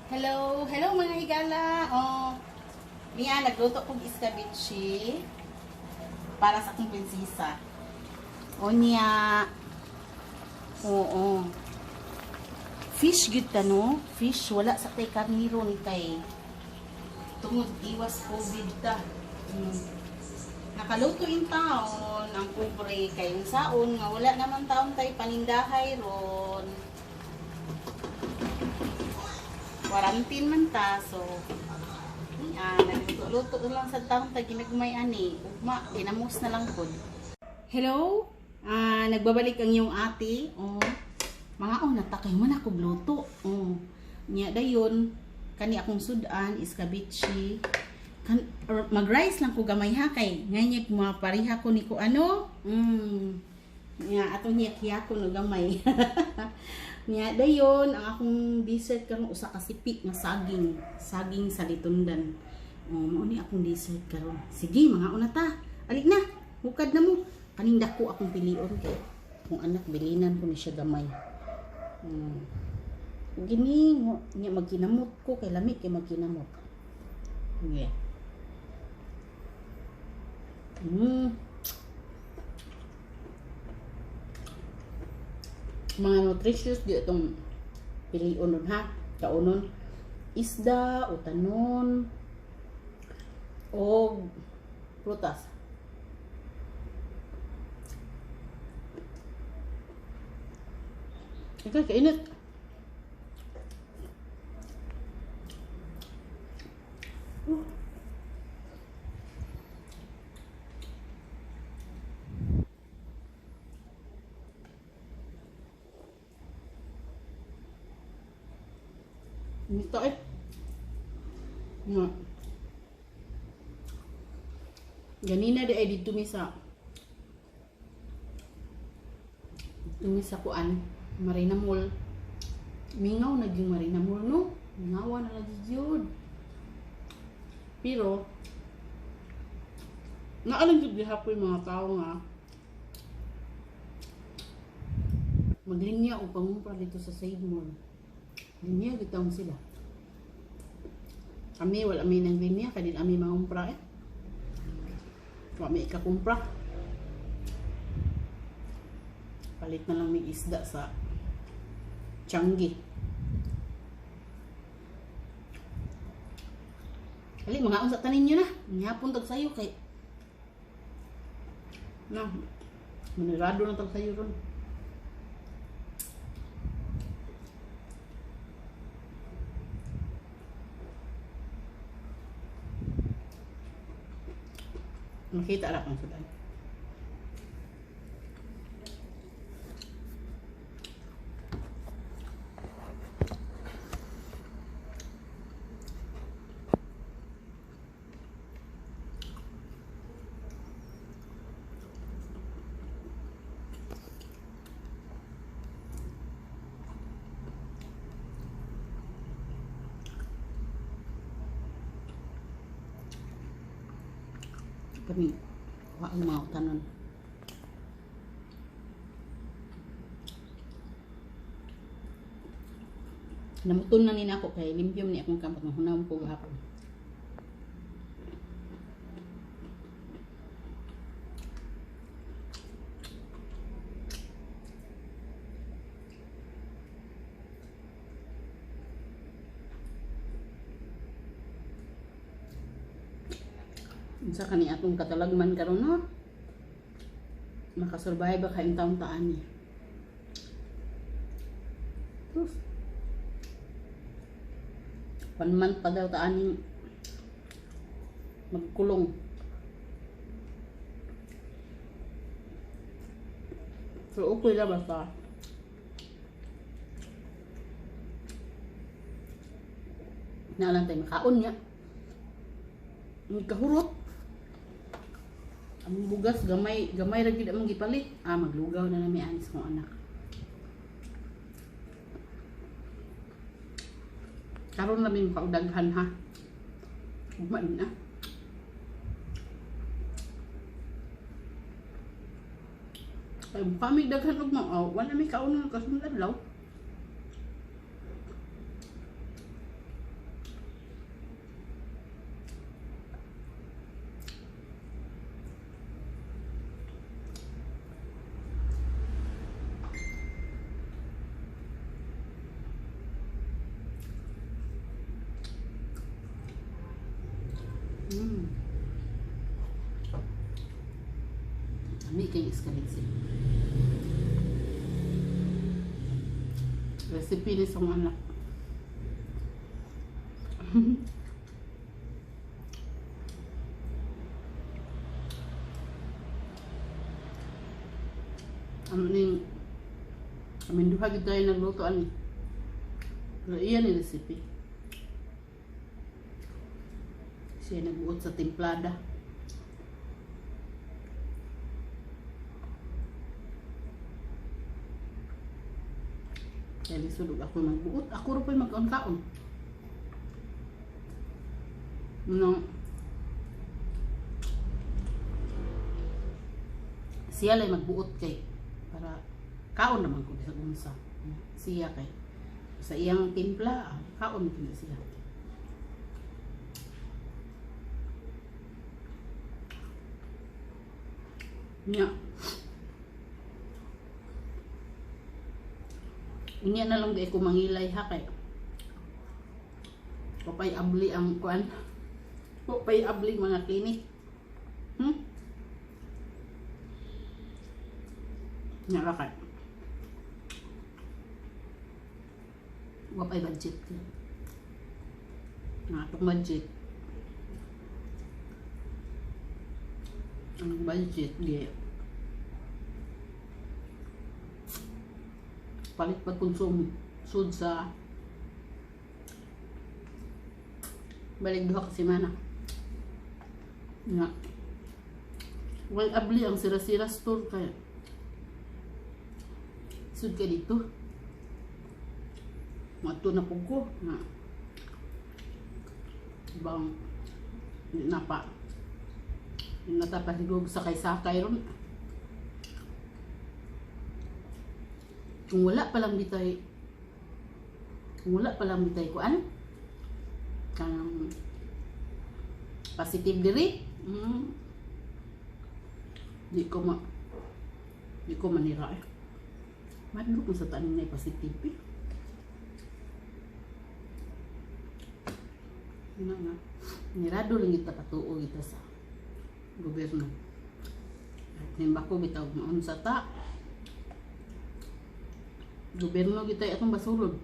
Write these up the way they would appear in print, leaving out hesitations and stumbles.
Hello, hello mga higala. Oh, niya nagluto kog iskabitsi para sa akong prinsesa. O niya. Oo. Fish gyud ta, no? Fish, wala sa tay karni ron kay tungod iwas COVID ta. Nakaluto in taon ang pobre kay unsaon nga wala naman taon tay panindahay ron. Quarantine man ta, so niya nagluto-luto lang sa taon ta ginagmay ani. Ugma ginamos na lang pod. Hello? Nagbabalik ang iyong ate. Oh. Mga oh, natakay man ako luto. Oh. Nya dayon kani akong sudan iskabitsi. Kan or mag-rice lang ko gamay ha kay nganyag mga pareha ko ni ko ano. Nya atong hiyak ko no gamay. Nya dayon ang akong dessert karon usa ka sipi nga saging, saging sa litundan. Oh, mao ni akong dessert karon. Sige, mga una ta. Ali na, hukad na mo. Kaning dako akong pilion kay kung anak bilinan ko ni siya gamay. Gini nya magkinamot ko kay lami kay magkinamot. Yeah. Mga nutritious di itong pilion nun ha. Kaunon isda, utanon, o prutas. Ikaw, kainit. Ito eh. Nga. Ganina di ay dito mi sa kuan Marina Mall. Mingaw na yung Marina Mall, no? Mingawa na lagi yun. Pero naalang jud gihapon yung mga tao nga maglinya o pangumpra dito sa Save Mall. Linya gitawon sila. Kami wala mi nang linya kay di ami mangumpra eh. Wa mi ikakumpra. Palit na lang mi isda sa Changi. Ali mga unsa tanin niyo na. Ngihapon tag sayo kay na manirado na tag sayo ron. Makita ra kang sudan. Kami wa ang mga tanon. Namuton na ni nako kay limpyo ni akong kamot hunaw ko gahapon. Unsa kani atong katalagman karon, no? Makasurvive ba kayong taong taan ni? Uf. 1 month pa daw taan magkulong. So okay lang basta. Na lang tayo makaon niya. Kahurot. Ang bugas gamay, gamay ra gyud among gipalit. Maglugaw na nami anis kong anak. Karon na mi makaudaghan ha. Ugma na. Kay kami daghan ugma, oh, wala mi kaunon kasunod adlaw. Ami kay escabitse. Recipe ni sa anak. Ano ning amin duha gid tayo nagluto ani. Pero iyan ni recipe. Siya nagbuot sa timplada. Kaya lisod og ako magbuot. Ako ra pa'y magkaon-kaon. No. Siya lay magbuot kay para kaon naman ko bisag unsa. Siya kay sa iyang timpla, kaon ko na siya. Nya. Unya na lang di ko mangilay ha kay Papay abli ang kuan. Papay abli mga klinik. Nya ra kay. Wapay budget. Nga atong budget. Ang budget di palit pag konsumo sud sa balik duha ka semana. Nga. Way abli ang sira-sira store kay sud ka dito. Mato na pug ko. Nga. Bang di na pa. Di na ta pasigog sakay-sakay ron. Kung wala pa lang bitay, kung wala pa lang bitay kuan, kanang positive diri, di ko manira eh. Madlok mo sa tanin na positive eh. Yun nga. Nirado lang kita patuo kita sa gobyerno. Nimba ko bitaw maun sa ta. Gobyerno kita atong basulod.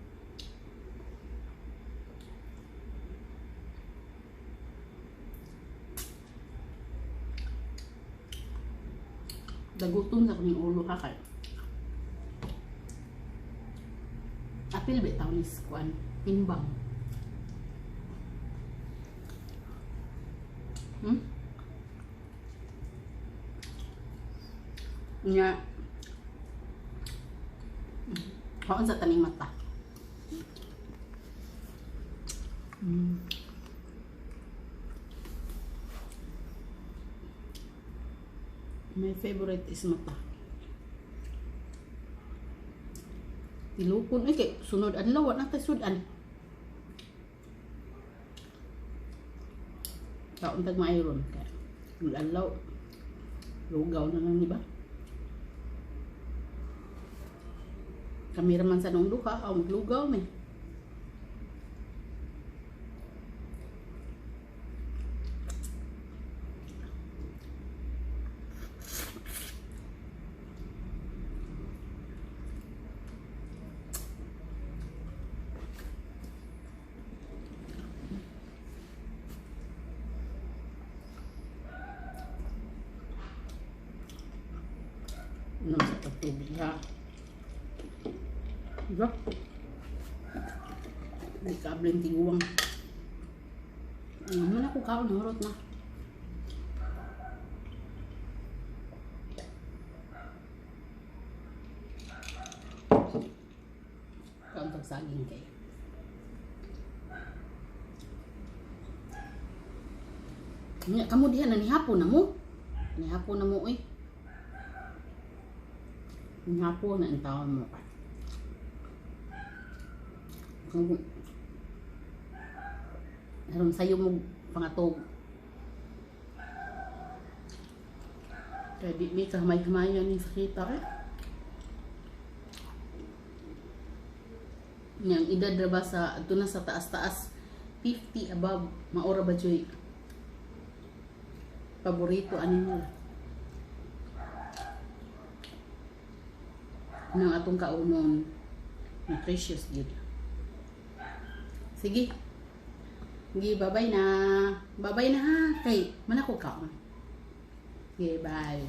Daguton sa kaming ulo ha kay. Apil bitaw ni kuan timbang. Nya. Kaon sa taning mata. My favorite is mata. Tilukon eh kay sunod adlaw wa na tay sudan. Kaon tag maayon kay sunod adlaw lugaw na lang, di ba? Kami raman sa nung duha, aw maglugaw mi. Inom sa pagtubig ha. Diba? Hindi ka ableng tiguang. Ano man ako kaon, hurot na. Kaon tag saging kay. Nya kamo diha na nihapon na mo. Nihapon na mo oy. Nihapon na ang taon mo ka. Kung aron sayo mo pangatog. Kaya di mi kahamay-hamayan yung sakita eh. Yang edad ra ba sa adto na sa taas-taas 50 above maora ba joy. Paborito ani nila. Nang atong kaunon, nutritious gyud. Sige. Sige, bye-bye na. Bye-bye na ha. Kay, man ako kaon. Sige, bye.